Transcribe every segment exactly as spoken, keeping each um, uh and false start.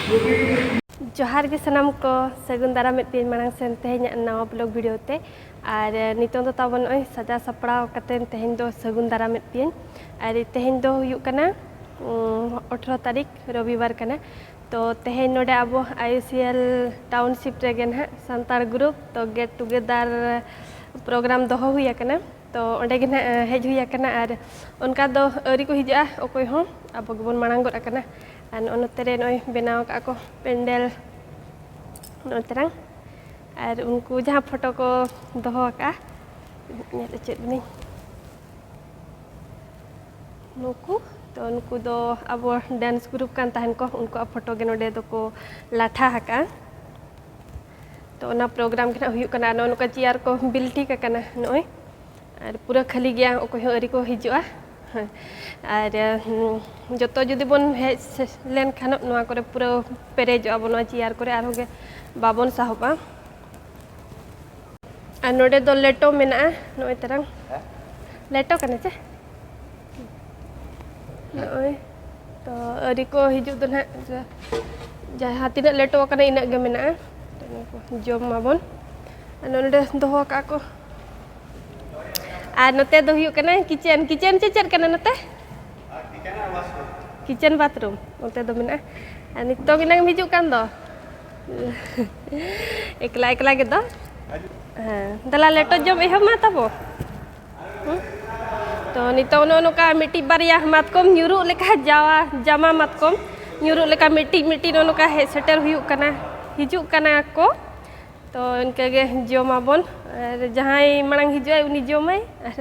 ᱡᱚᱦᱟᱨ ᱜᱮ ᱥᱟᱱᱟᱢ ᱠᱚ, ᱥᱟᱹᱜᱩᱱ ᱫᱟᱨᱟᱢᱮᱫ ᱯᱮᱭᱟᱧ ᱢᱟᱲᱟᱝ ᱥᱮᱱ ᱛᱮᱦᱮᱧᱟᱜ ᱱᱟᱣᱟ ᱵᱞᱚᱜ ᱵᱷᱤᱰᱤᱭᱳ ᱛᱮ᱾ ᱟᱨ ᱱᱤᱛᱚᱝ ᱫᱚ ᱛᱟᱵᱚᱱ ᱱᱚᱜᱼᱚᱭ ᱥᱟᱡᱟᱣ ᱥᱟᱯᱲᱟᱣ ᱠᱟᱛᱮᱱ ᱛᱮᱦᱮᱧ ᱫᱚ ᱥᱟᱹᱜᱩᱱ ᱫᱟᱨᱟᱢᱮᱫ ᱯᱮᱭᱟᱧ᱾ ᱟᱨ ᱛᱮᱦᱮᱧ ᱫᱚ ᱦᱩᱭᱩᱜ ᱠᱟᱱᱟ ᱩᱸ, ᱟᱴᱷᱨᱚ ᱛᱟᱹᱨᱤᱠᱷ, ᱨᱚᱵᱤᱵᱟᱨ ᱠᱟᱱᱟ᱾ ᱛᱚ ᱛᱮᱦᱮᱧ ᱱᱚᱰᱮ ᱟᱵᱚ ᱟᱭ ᱳ ᱥᱤ ᱮᱞ ᱴᱟᱣᱩᱱᱥᱤᱯ ᱨᱮᱜᱮ ᱱᱟᱦᱟᱜ ᱥᱟᱱᱛᱟᱲ ᱜᱨᱩᱯ ᱛᱚ ᱜᱮᱴ ᱴᱩᱜᱮᱫᱟᱨ ᱯᱨᱳᱜᱨᱟᱢ ᱫᱚᱦᱚ ᱦᱩᱭ ᱟᱠᱟᱱᱟ᱾ ᱛᱚ ᱚᱸᱰᱮ ᱜᱮ ᱱᱟᱦᱟᱜ ᱦᱮᱡ ᱦᱩᱭ ᱟᱠᱟᱱᱟ ᱟᱨ ᱚᱱᱠᱟ ᱫᱚ ᱟᱹᱣᱨᱤ ᱠᱚ ᱦᱤᱡᱩᱜᱼᱟ ᱚᱠᱚᱭ ᱦᱚᱸ, ᱟᱵᱚ ᱜᱮᱵᱚᱱ ᱢᱟᱲᱟᱝ ᱜᱚᱫ ᱟᱠᱟᱱᱟ᱾ ᱟᱨ ᱱᱚᱜᱼᱚ ᱱᱚᱛᱮ ᱨᱮ ᱱᱚᱜᱼᱚᱭ ᱵᱮᱱᱟᱣ ᱟᱠᱟᱫ ᱠᱚ ᱯᱮᱱᱰᱮᱞ ᱱᱚᱜᱼᱚ ᱛᱟᱨᱟᱝ᱾ ᱟᱨ ᱩᱱᱠᱩ ᱡᱟᱦᱟᱸ ᱯᱷᱳᱴᱳ ᱠᱚ ᱫᱚᱦᱚ ᱟᱠᱟᱫᱼᱟ, ᱧᱮᱞ ᱦᱚᱪᱚᱭᱮᱫ ᱵᱚᱱᱟᱹᱧ᱾ ᱱᱩᱠᱩ ᱛᱚ ᱱᱩᱠᱩ ᱫᱚ ᱟᱵᱚ ᱰᱮᱱᱥ ᱜᱨᱩᱯ ᱠᱟᱱ ᱛᱟᱦᱮᱱ ᱠᱚ, ᱩᱱᱠᱩᱣᱟᱜ ᱯᱷᱳᱴᱳ ᱜᱮ ᱱᱚᱰᱮ ᱫᱚᱠᱚ ᱞᱟᱴᱷᱟ ᱟᱠᱟᱫᱼᱟ᱾ ᱛᱚ ᱚᱱᱟ ᱯᱨᱳᱜᱨᱟᱢ ᱜᱮ ᱱᱟᱜ ᱦᱩᱭᱩᱜ ᱠᱟᱱᱟ᱾ ᱱᱚᱜᱼᱚ ᱱᱚᱝᱠᱟ ᱪᱮᱭᱟᱨ ᱠᱚ ᱵᱤᱞ ᱴᱷᱤᱠ ᱟᱠᱟᱱᱟ ᱱᱚᱜᱼᱚᱭ, ᱟᱨ ᱯᱩᱨᱟᱹ ᱠᱷᱟᱹᱞᱤ ᱜᱮᱭᱟ, ᱚᱠᱚᱭ ᱦᱚᱸ ᱟᱹᱣᱨᱤ ᱠᱚ ᱦᱤᱡᱩᱜᱼᱟ᱾ ᱟᱨ ᱦᱩᱸ, ᱡᱚᱛᱚ ᱡᱩᱫᱤ ᱵᱚᱱ ᱦᱮᱡ ᱥᱮ-, ᱞᱮᱱᱠᱷᱟᱱ ᱱᱚᱣᱟ ᱠᱚᱨᱮ ᱯᱩᱨᱟᱹ ᱯᱮᱨᱮᱡᱚᱜᱼᱟ ᱵᱚᱱ ᱱᱚᱣᱟ ᱪᱮᱭᱟᱨ ᱠᱚᱨᱮ, ᱟᱨᱦᱚᱸ ᱜᱮ ᱵᱟᱵᱚᱱ ᱥᱟᱦᱚᱵᱼᱟ᱾ ᱟᱨ ᱱᱚᱰᱮ ᱫᱚ ᱞᱮᱴᱚ ᱢᱮᱱᱟᱜᱼᱟ, ᱱᱚᱜᱼᱚᱭ ᱛᱟᱨᱟᱝ ᱞᱮᱴᱚ ᱠᱟᱱᱟ ᱪᱮ? ᱱᱚᱜᱼᱚᱭ ᱛᱚ ᱟᱹᱣᱨᱤ ᱠᱚ ᱦᱤᱡᱩᱜ ᱫᱚ ᱱᱟᱦᱟᱜ, ᱡᱟ-, ᱡᱟᱦᱟᱸ ᱛᱤᱱᱟᱹᱜ ᱞᱮᱴᱚ ᱟᱠᱟᱱᱟ ᱤᱱᱟᱹᱜ ᱜᱮ ᱢᱮᱱᱟᱜᱼᱟ᱾ ᱛᱚ ᱱᱚᱣᱟ ᱠᱚ ᱡᱚᱢ ᱢᱟᱵᱚᱱ᱾ ᱟᱨ ᱱᱚᱰᱮ ᱫᱚᱦᱚ ᱟᱠᱟᱫ ᱠᱚ᱾ ᱟᱨ ᱱᱚᱛᱮ ᱫᱚ ᱦᱩᱭᱩᱜ ᱠᱟᱱᱟ ᱠᱤᱪᱮᱱ᱾ ᱠᱤᱪᱮᱱ ᱪᱮ ᱪᱮᱫ ᱠᱟᱱᱟ ᱱᱚᱛᱮ? ᱠᱤᱪᱮᱱ ᱵᱟᱛᱷᱨᱩᱢ ᱱᱚᱛᱮ ᱫᱚ ᱢᱮᱱᱟᱜᱼᱟ᱾ ᱟᱨ ᱱᱤᱛᱚᱝ ᱮᱱᱟᱝ ᱮᱢ ᱦᱤᱡᱩᱜ ᱠᱟᱱ ᱫᱚ᱾ ᱮᱠᱞᱟ ᱮᱠᱞᱟ ᱜᱮᱫᱚ᱾ ᱦᱮᱸ, ᱫᱮᱞᱟ ᱞᱮᱴᱚ ᱡᱚᱢ ᱮᱦᱚᱵ ᱢᱟ ᱛᱟᱵᱚ᱾ ᱦᱩᱸ? ᱛᱚ ᱱᱤᱛᱚᱝ ᱱᱚᱜᱼᱚ ᱱᱚᱝᱠᱟ ᱢᱤᱫᱴᱤᱡ ᱵᱟᱨᱭᱟ ᱢᱟᱛᱠᱚᱢ ᱧᱩᱨᱩᱜ ᱞᱮᱠᱟ, ᱡᱟᱣᱟ ᱡᱟᱢᱟ ᱢᱟᱛᱠᱚᱢ ᱧᱩᱨᱩᱜ ᱞᱮᱠᱟ ᱢᱤᱫᱴᱤᱡ ᱢᱤᱫᱴᱤᱡ ᱱᱚᱜᱼᱚ ᱱᱚᱝᱠᱟ ᱦᱮᱡ ᱥᱮᱴᱮᱨ ᱦᱩᱭᱩᱜ ᱠᱟᱱᱟ, ᱦᱤᱡᱩᱜ ᱠᱟᱱᱟ ᱠᱚ᱾ ᱛᱚ ᱤᱱᱠᱟᱹ ᱜᱮ ᱡᱚᱢᱟᱵᱚᱱ᱾ ᱟᱨ ᱡᱟᱦᱟᱸᱭ ᱢᱟᱲᱟᱝ ᱦᱤᱡᱩᱜᱼᱟᱭ ᱩᱱᱤ ᱡᱚᱢᱟᱭ, ᱟᱨ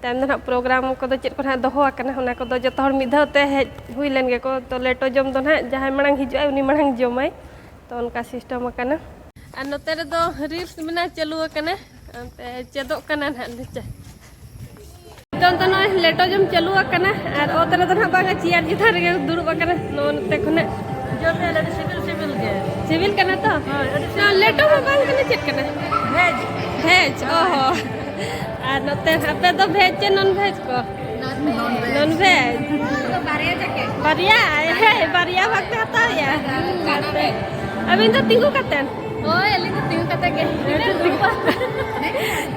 ᱛᱟᱭᱚᱢ ᱫᱚ ᱱᱟᱦᱟᱜ ᱯᱨᱳᱜᱨᱟᱢ ᱠᱚᱫᱚ ᱪᱮᱫ ᱠᱚ ᱱᱟᱦᱟᱜ ᱫᱚᱦᱚ ᱟᱠᱟᱱᱟ ᱚᱱᱟ ᱠᱚᱫᱚ ᱡᱚᱛᱚ ᱦᱚᱲ ᱢᱤᱫ ᱫᱷᱟᱣ ᱛᱮ ᱦᱮᱡ ᱦᱩᱭ ᱞᱮᱱ ᱜᱮᱠᱚ᱾ ᱛᱚ ᱞᱮᱴᱚ ᱡᱚᱢ ᱫᱚ ᱱᱟᱦᱟᱜ ᱡᱟᱦᱟᱸᱭ ᱢᱟᱲᱟᱝ ᱦᱤᱡᱩᱜᱼᱟᱭ ᱩᱱᱤ ᱢᱟᱲᱟᱝ ᱡᱚᱢᱟᱭ᱾ ᱛᱚ ᱚᱱᱠᱟ ᱥᱤᱥᱴᱮᱢ ᱟᱠᱟᱱᱟ᱾ ᱟᱨ ᱱᱚᱛᱮ ᱨᱮᱫᱚ ᱨᱤᱞᱥ ᱵᱮᱱᱟᱣ ᱪᱟᱹᱞᱩ ᱟᱠᱟᱱᱟ, ᱚᱱᱛᱮ ᱪᱮᱫᱚᱜ ᱠᱟᱱᱟ ᱱᱟᱦᱟᱜ ᱱᱤᱪᱮ᱾ ᱱᱤᱛᱚᱝ ᱫᱚ ᱱᱚᱜᱼᱚᱭ ᱞᱮᱴᱚ ᱡᱚᱢ ᱪᱟᱹᱞᱩ ᱟᱠᱟᱱᱟ, ᱟᱨ ᱚᱛ ᱨᱮᱫᱚ ᱱᱟᱦᱟᱜ ᱵᱟᱝᱟ, ᱪᱮᱭᱟᱨ ᱪᱮᱛᱟᱱ ᱨᱮᱜᱮ ᱫᱩᱲᱩᱵ ᱟᱠᱟᱱᱟ᱾ ᱱᱚᱜᱼᱚ ᱱᱚᱛᱮ ᱠᱷᱚᱱᱟᱜ ᱡᱚᱢ ᱧᱩ ᱟᱹᱰᱤ ᱥᱤᱵᱤᱞ ᱥᱤᱵᱤᱞ ᱜᱮ᱾ ᱥᱤᱵᱤᱞ ᱠᱟᱱᱟ ᱛᱚ? ᱦᱳᱭ, ᱟᱹᱰᱤ ᱱᱚᱣᱟ ᱥᱤᱵᱤᱞ ᱞᱮᱴᱚ ᱠᱟᱱᱟ᱾ ᱦᱚᱸ ᱵᱟᱝ ᱠᱟᱱᱟ, ᱪᱮᱫ ᱠᱟᱱᱟ? ᱵᱷᱮᱡᱽ᱾ ᱵᱷᱮᱡᱽ, ᱚ ᱦᱚᱸ᱾ ᱟᱨ ᱱᱚᱛᱮ ᱟᱯᱮ ᱫᱚ ᱵᱷᱮᱡᱽ ᱪᱮ ᱱᱚᱱ ᱵᱷᱮᱡᱽ ᱠᱚ? ᱱᱚᱱ ᱵᱷᱮᱡᱽ᱾ ᱱᱚᱱ ᱵᱷᱮᱡᱽ᱾ ᱵᱟᱨᱭᱟ ᱡᱟᱠᱮ᱾ ᱵᱟᱨᱭᱟ, ᱦᱮᱸ, ᱵᱟᱨᱭᱟ ᱵᱷᱟᱜᱽ ᱯᱮ ᱦᱟᱛᱟᱣ ᱮᱭᱟ᱾ ᱟᱹᱵᱤᱱ ᱫᱚ ᱛᱤᱸᱜᱩ ᱠᱟᱛᱮᱱ? ᱦᱳᱭ, ᱟᱹᱞᱤᱧ ᱫᱚ ᱛᱤᱸᱜᱩ ᱠᱟᱛᱮ ᱜᱮ᱾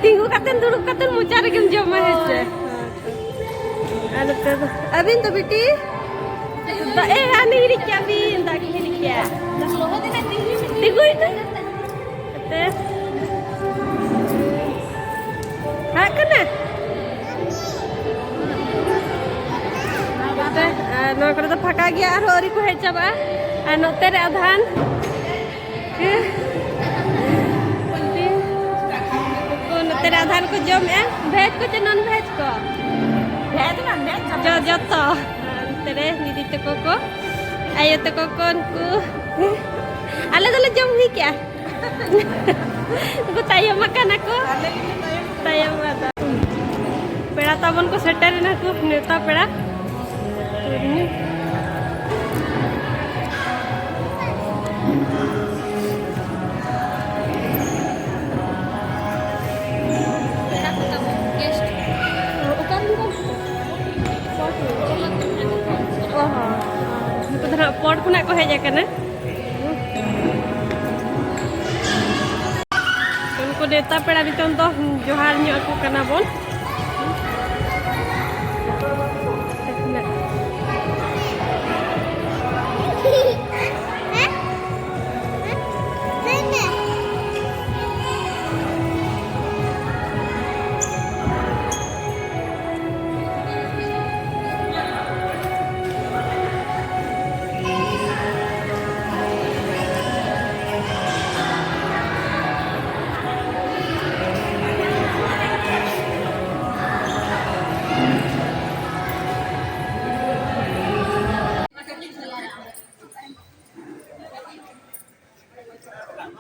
ᱛᱤᱸᱜᱩ ᱠᱟᱛᱮᱱ, ᱫᱩᱲᱩᱵ ᱠᱟᱛᱮᱱ, ᱢᱚᱪᱟ ᱨᱮᱜᱮᱢ ᱡᱚᱢᱟ, ᱦᱮᱸ ᱥᱮ? ᱦᱳᱭ᱾ ᱟᱨ ᱱᱚᱛᱮ ᱫᱚ, ᱟᱹᱵᱤᱱ ᱫᱚ ᱵᱤᱴᱤ? ᱫᱟᱜ ᱮ ᱦᱟᱱᱮ ᱦᱤᱨᱤᱡ ᱠᱮᱜᱼᱟ ᱵᱤᱱ, ᱫᱟᱜ ᱠᱤᱱ ᱦᱤᱨᱤᱡ ᱠᱮᱜᱼᱟ᱾ ᱛᱤᱸᱜᱩᱭ ᱯᱮ᱾ ᱠᱟᱛᱮ᱾ ᱦᱟᱜ ᱠᱟᱱᱟ? ᱱᱚᱛᱮ, ᱟᱨ ᱱᱚᱣᱟ ᱠᱚᱨᱮ ᱫᱚ ᱯᱷᱟᱸᱠᱟ ᱜᱮᱭᱟ, ᱟᱨᱦᱚᱸ ᱟᱹᱣᱨᱤ ᱠᱚ ᱦᱮᱡ ᱪᱟᱵᱟᱜᱼᱟ᱾ ᱟᱨ ᱱᱚᱛᱮ ᱨᱮ ᱟᱫᱷᱟᱱ, ᱱᱚᱛᱮ ᱨᱮ ᱟᱫᱷᱟᱱ ᱠᱚ ᱡᱚᱢᱮᱜᱼᱟ, ᱵᱷᱮᱡᱽ ᱠᱚ ᱪᱮ ᱱᱚᱱ ᱵᱷᱮᱡᱽ ᱠᱚ? ᱵᱷᱮᱡᱽ ᱢᱟ ᱵᱷᱮᱡᱽ ᱡᱚᱛᱚ᱾ ᱡᱚ-, ᱡᱚᱛᱚ᱾ ᱱᱚᱛᱮ ᱨᱮ ᱫᱤᱫᱤ ᱛᱟᱠᱚ ᱠᱚ, ᱟᱭᱳ ᱛᱟᱠᱚ ᱠᱚ, ᱩᱱᱠᱩ᱾ ᱟᱞᱮ ᱫᱚᱞᱮ ᱡᱚᱢ ᱦᱩᱭ ᱠᱮᱜᱼᱟ᱾ ᱩᱱᱠᱩ ᱛᱟᱭᱚᱢ ᱟᱠᱟᱱᱟ ᱠᱚ᱾ ᱛᱟᱭᱚᱢ ᱟᱫᱚ᱾ ᱯᱮᱲᱟ ᱛᱟᱵᱚᱱ ᱠᱚ ᱥᱮᱴᱮᱨ ᱮᱱᱟ ᱠᱚ, ᱱᱮᱣᱛᱟ ᱯᱮᱲᱟ᱾ ᱯᱮᱲᱟ ᱠᱚ ᱛᱟᱵᱚᱱ, guest᱾ ᱚᱠᱟ ᱨᱮᱱ ᱠᱟᱱ ᱠᱚ? ᱚ ᱦᱚᱸ᱾ ᱱᱩᱠᱩ ᱫᱚ ᱱᱟᱦᱟᱜ ᱯᱚᱨ ᱠᱷᱚᱱᱟᱜ ᱠᱚ ᱦᱮᱡ ᱟᱠᱟᱱᱟ᱾ ᱩᱱᱠᱩ ᱱᱮᱣᱛᱟ ᱯᱮᱲᱟ ᱱᱤᱛᱚᱝ ᱫᱚ ᱡᱚᱦᱟᱨ ᱧᱚᱜ ᱟᱠᱚ ᱠᱟᱱᱟ ᱵᱚᱱ᱾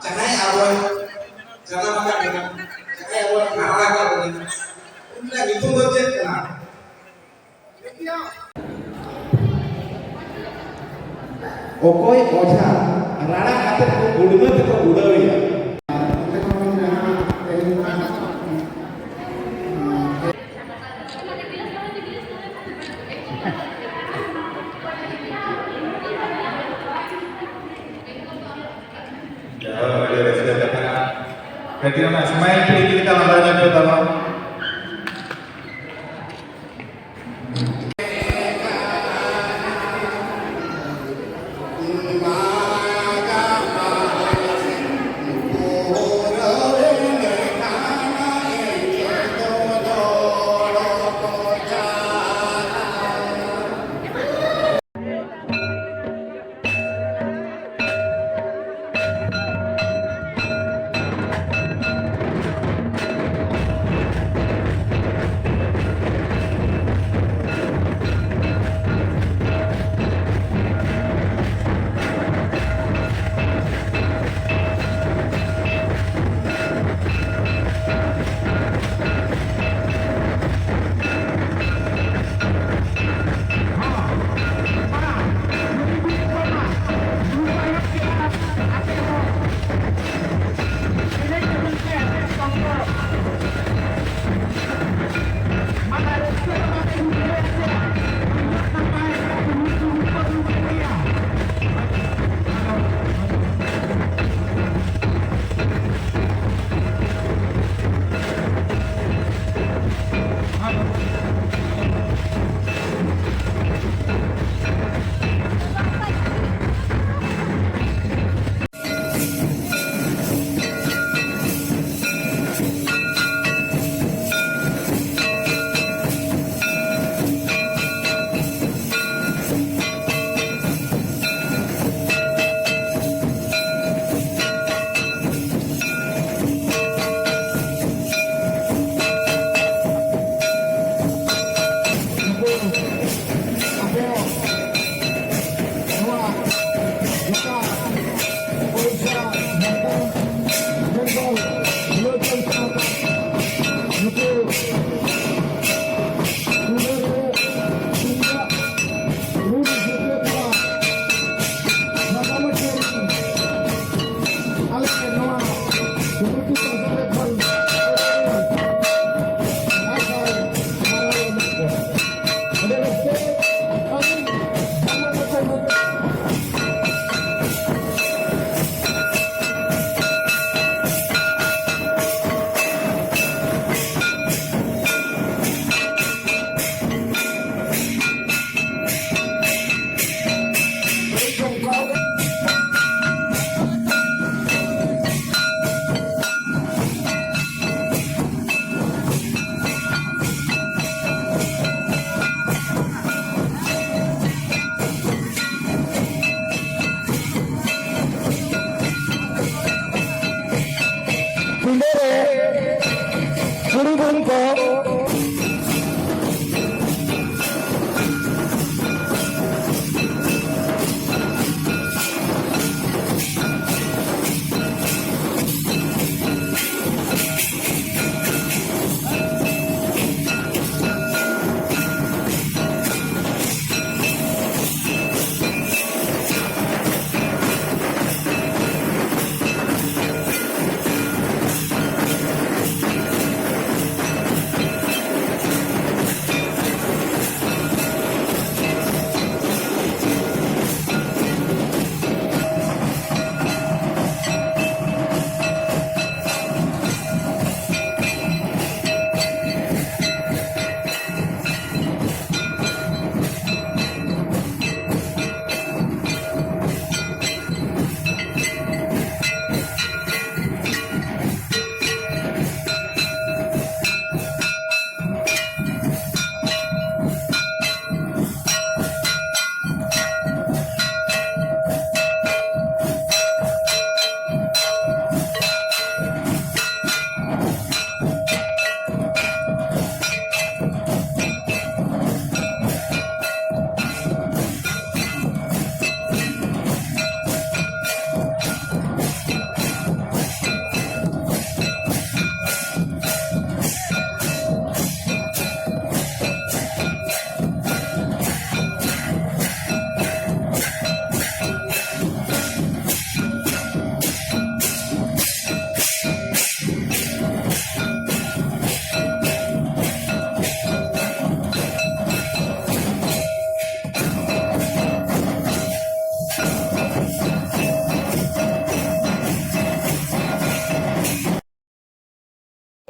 ᱡᱟᱦᱟᱸᱭ ᱟᱵᱚᱭ ᱡᱟᱱᱟᱢ ᱟᱠᱟᱫ ᱵᱚᱱᱟ, ᱡᱟᱦᱟᱸᱭ ᱟᱵᱚᱭ ᱦᱟᱨᱟ ᱟᱠᱟᱫ ᱵᱚᱱᱟ, ᱩᱱᱤᱭᱟᱜ ᱧᱩᱛᱩᱢ ᱫᱚ ᱪᱮᱫ ᱠᱟᱱᱟ? ᱚᱠᱚᱭ ᱚᱡᱷᱟ ᱨᱟᱲᱟ ᱠᱟᱛᱮ ᱠᱚ ᱜᱩᱰᱢᱟᱹ ᱛᱮᱠᱚ ᱩᱰᱟᱹᱣᱮᱭᱟ? ᱠᱟᱹᱴᱤᱡ ᱚᱱᱟ ᱥᱢᱟᱭᱤᱞ ᱯᱤᱲᱦᱤ ᱞᱮᱠᱟ ᱞᱟᱸᱫᱟ ᱧᱚᱜ ᱯᱮ ᱛᱟᱵᱚᱱ᱾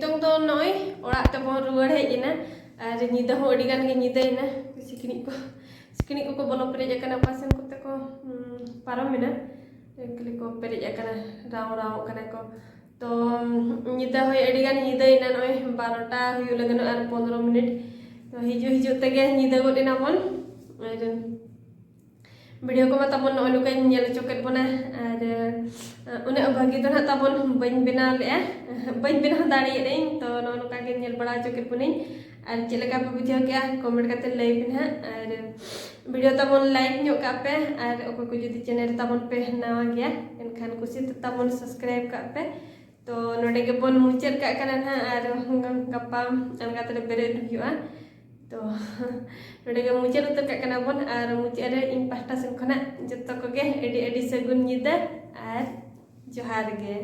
ᱱᱤᱛᱚᱝ ᱫᱚ ᱱᱚᱜᱼᱚᱭ ᱚᱲᱟᱜ ᱛᱮᱵᱚᱱ ᱨᱩᱣᱟᱹᱲ ᱦᱮᱡ ᱮᱱᱟ᱾ ᱟᱨ ᱧᱤᱫᱟᱹ ᱦᱚᱸ ᱟᱹᱰᱤ ᱜᱟᱱ ᱜᱮ ᱧᱤᱫᱟᱹᱭᱮᱱᱟ᱾ ᱥᱤᱠᱲᱤᱡ ᱠᱚ, ᱥᱤᱠᱲᱤᱡ ᱠᱚᱠᱚ ᱵᱚᱞᱚ ᱯᱮᱨᱮᱡ ᱟᱠᱟᱱᱟ, ᱚᱠᱟ ᱥᱮᱱ ᱠᱚᱛᱮ ᱠᱚ, ᱩᱸ, ᱯᱟᱨᱚᱢᱮᱱᱟ᱾ ᱠᱷᱟᱹᱞᱤ ᱠᱚ ᱯᱮᱨᱮᱡ ᱟᱠᱟᱱᱟ, ᱨᱟᱣ ᱨᱟᱣᱚᱜ ᱠᱟᱱᱟ ᱠᱚ᱾ ᱛᱚ, ᱧᱤᱫᱟᱹ ᱦᱚᱸ ᱟᱹᱰᱤ ᱜᱟᱱ ᱧᱤᱫᱟᱹᱭᱮᱱᱟ, ᱱᱚᱜᱼᱚᱭ ᱵᱟᱨᱚᱴᱟ ᱦᱩᱭᱩᱜ ᱞᱟᱹᱜᱤᱫ ᱟᱨ ᱯᱚᱱᱨᱚ ᱢᱤᱱᱤᱴ᱾ ᱛᱚ, ᱦᱤᱡᱩᱜ ᱦᱤᱡᱩᱜ ᱛᱮᱜᱮ ᱧᱤᱫᱟᱹ ᱜᱚᱫ ᱮᱱᱟ ᱵᱚᱱ᱾ ᱟᱨ ᱵᱷᱤᱰᱤᱭᱳ ᱠᱚᱢᱟ ᱛᱟᱵᱚᱱ ᱱᱚᱜᱼᱚᱭ ᱱᱚᱝᱠᱟᱧ ᱧᱮᱞ ᱦᱚᱪᱚ ᱠᱮᱫ ᱵᱚᱱᱟ᱾ ᱟᱨ ᱩᱱᱟᱹᱜ ᱵᱷᱟᱹᱜᱤ ᱫᱚ ᱱᱟᱦᱟᱜ ᱛᱟᱵᱚᱱ ᱵᱟᱹᱧ ᱵᱮᱱᱟᱣ ᱞᱮᱫᱼᱟ, ᱵᱟᱹᱧ ᱵᱮᱱᱟᱣ ᱫᱟᱲᱮᱭᱟᱫᱟᱹᱧ᱾ ᱛᱚ ᱱᱚᱜᱼᱚ ᱱᱚᱝᱠᱟ ᱜᱮ ᱧᱮᱞ ᱵᱟᱲᱟ ᱦᱚᱪᱚ ᱠᱮᱫ ᱵᱚᱱᱟᱹᱧ᱾ ᱟᱨ ᱪᱮᱫ ᱞᱮᱠᱟ ᱯᱮ ᱵᱩᱡᱷᱟᱹᱣ ᱠᱮᱫᱼᱟ, ᱠᱚᱢᱮᱱᱴ ᱠᱟᱛᱮ ᱞᱟᱹᱭ ᱯᱮ ᱱᱟᱦᱟᱜ᱾ ᱟᱨ ᱵᱷᱤᱰᱤᱭᱳ ᱛᱟᱵᱚᱱ ᱞᱟᱭᱤᱠ ᱧᱚᱜ ᱠᱟᱜ ᱯᱮ, ᱟᱨ ᱚᱠᱚᱭ ᱠᱚ ᱡᱩᱫᱤ ᱪᱮᱱᱮᱞ ᱨᱮ ᱛᱟᱵᱚᱱ ᱯᱮ ᱱᱟᱣᱟ ᱜᱮᱭᱟ, ᱮᱱᱠᱷᱟᱱ ᱠᱩᱥᱤ ᱛᱮ ᱛᱟᱵᱚᱱ ᱥᱟᱵᱥᱠᱨᱟᱭᱤᱵ ᱠᱟᱜ ᱯᱮ᱾ ᱛᱚ ᱱᱚᱰᱮ ᱜᱮᱵᱚᱱ ᱢᱩᱪᱟᱹᱫ ᱠᱟᱜ ᱠᱟᱱᱟ ᱱᱟᱦᱟᱜ, ᱟᱨ ᱜᱟᱯᱟ ᱟᱬᱜᱟᱛ ᱨᱮ ᱵᱮᱨᱮᱫ ᱦᱩᱭᱩᱜᱼᱟ᱾ ᱛᱚ ᱱᱚᱰᱮ ᱜᱮ ᱢᱩᱪᱟᱹᱫ ᱩᱛᱟᱹᱨ ᱠᱟᱜ ᱠᱟᱱᱟ ᱵᱚᱱ, ᱟᱨ ᱢᱩᱪᱟᱹᱫ ᱨᱮ ᱤᱧ ᱯᱟᱦᱴᱟ ᱥᱮᱱ ᱠᱷᱚᱱᱟᱜ ᱡᱚᱛᱚ ᱠᱚᱜᱮ ᱟᱹᱰᱤ ᱟᱹᱰᱤ ᱥᱟᱹᱜᱩᱱ ᱧᱤᱫᱟᱹ ᱟᱨ ᱡᱚᱦᱟᱨ ᱜᱮ᱾